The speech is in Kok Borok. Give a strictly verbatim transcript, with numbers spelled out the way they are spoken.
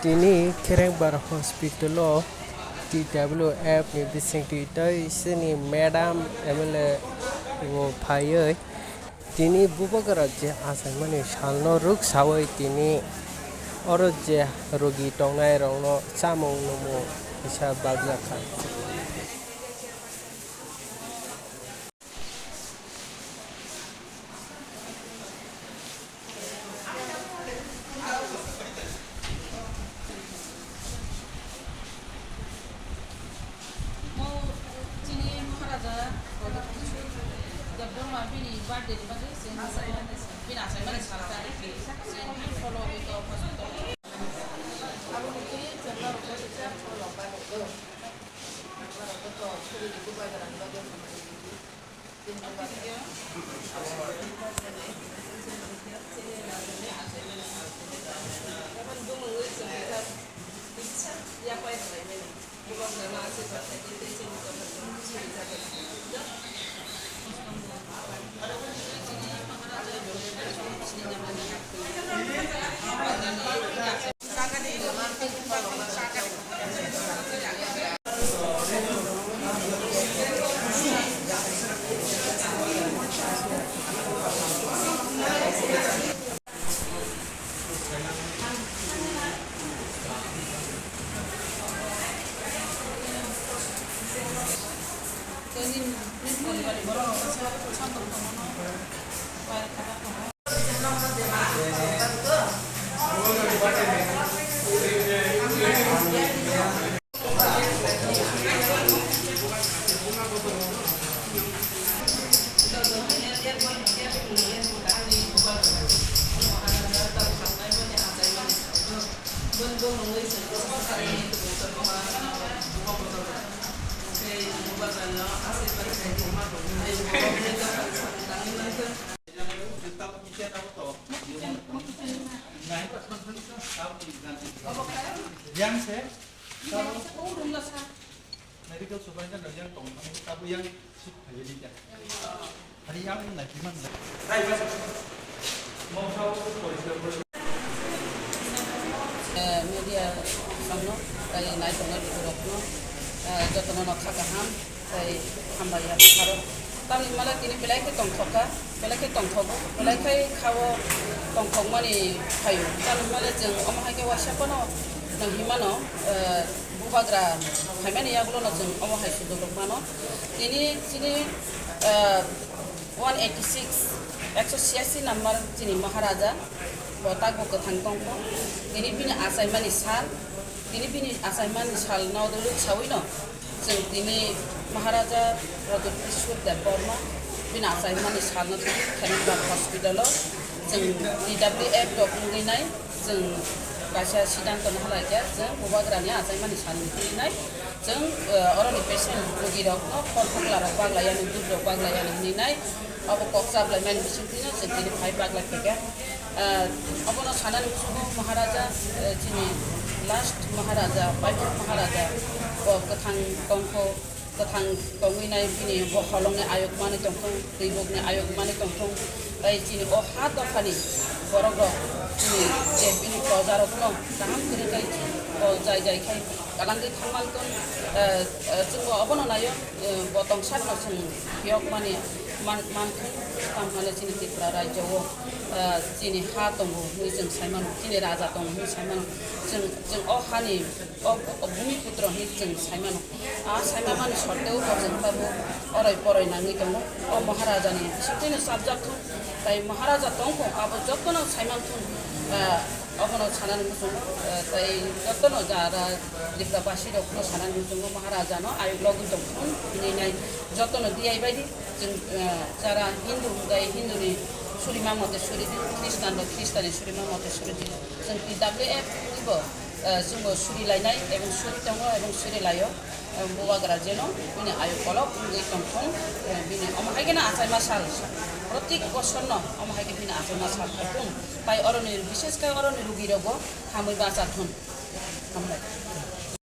Tini Kherengbar hospital o T W F ni bisingtwi tei chini madam M L A bo phaiwi tini bubagra je achaimani salno rwksawi tini oro je rogi tongnai rokno chamung nwngmung kisa bakjakha. Mo chini Maharaja Debbarma bini birthday ni bagwi chwng bini achaimani salsa chwng follow wi tongo. Yang se, medical supervisor no yang tong, tabu yang suk thai di ya. Hari yang nai di man. Eh, media samno, tai nai tongnai lukurokno, eh, jotono no kha kaham. Tei hambai ya pharo. Tamni hwnmale tini belai khe tongthok kha, belai khe tongthogo, belai khe khao tongthokmani phaio. Tamni hwnmale chwng omo hai khe waisa phano nang himano, eh, bubagra phaimani yagulono chwng omo hai sujuk rok mano. Tini chini, eh, one eighty six, ekso siyasi number chini Maharaja, bo takbo kwthang tongkho. Tini bini achaimani sal, tini bini achaimani salno rwk sawino chwng tini Maharaja Pradyot Kishore Debbarma bini achaimani salno tini Kherengbar hospital o chwng T W F rok wngwi nai. Chwng kaisa siddhanto no halai khe, chwng bubagrani achaimani salni twi nai. Chwng, eh, oroni patient rogirokno khor poklarok baglaiyani, dudrok baglaiyani hwnwi nai. Abo kok chaplaimani bisingtwino chwng tini phai baglai phaikha. Eh, obono sanani muchungo Maharaja, eh, chini last Maharaja, Paibok Maharaja, bo kwthang tongkho. Kwthang tongwi nai bini bo holongni ayuk manwi tongthung, twi bokni ayuk manwi tongthung. Tei chini o ha dophani borok rok chini je bini proja rokno kaham kwrwi khe bo jai jai khai kalangwi thangmantun, eh, eh, chwngbo obono naio, eh, bo tong sakno chwng phiyok mani man-, manthung, tamo hwnle chini Tripura rajyo o, eh, chini ha tongo hwnwi chwng sai mano, chini raja tongo hwnwi sai mano, chwng, chwng o hani O, o Bhumiputro hinwi chwng sai mano. A sai mamani sorteo bo chwng tabuk oroi poroi nangwi tongo. O Maharajani bisingtwino chapjak thung. Tai Maharaja tongkho, abo jotono sai manthung. Ah, obono sanani muchungo, ah, tai jotono jara Tripura basi rokno sanani muchungo Maharajano ayuk logwi tongthung hinwi nai jotono D I baidi. Chwng, eh, jara Hindu hwnkhe Hinduni surima mote suri di, Khristan rok Khristanni surima mote suri di. Chwng T W F nibo, eh, chwngbo suri lainai ebong suri tongo ebong suri laio. Eh, bubagra jeno bini ayuk kolok wngwi tongthung, eh, bini omo hai kheno achaima sal, protik bosorno omo hai khe bini achaima sal phaithung. Tai oroni, bishesh khe oroni rugirogo hamwi bachathung. Hambai.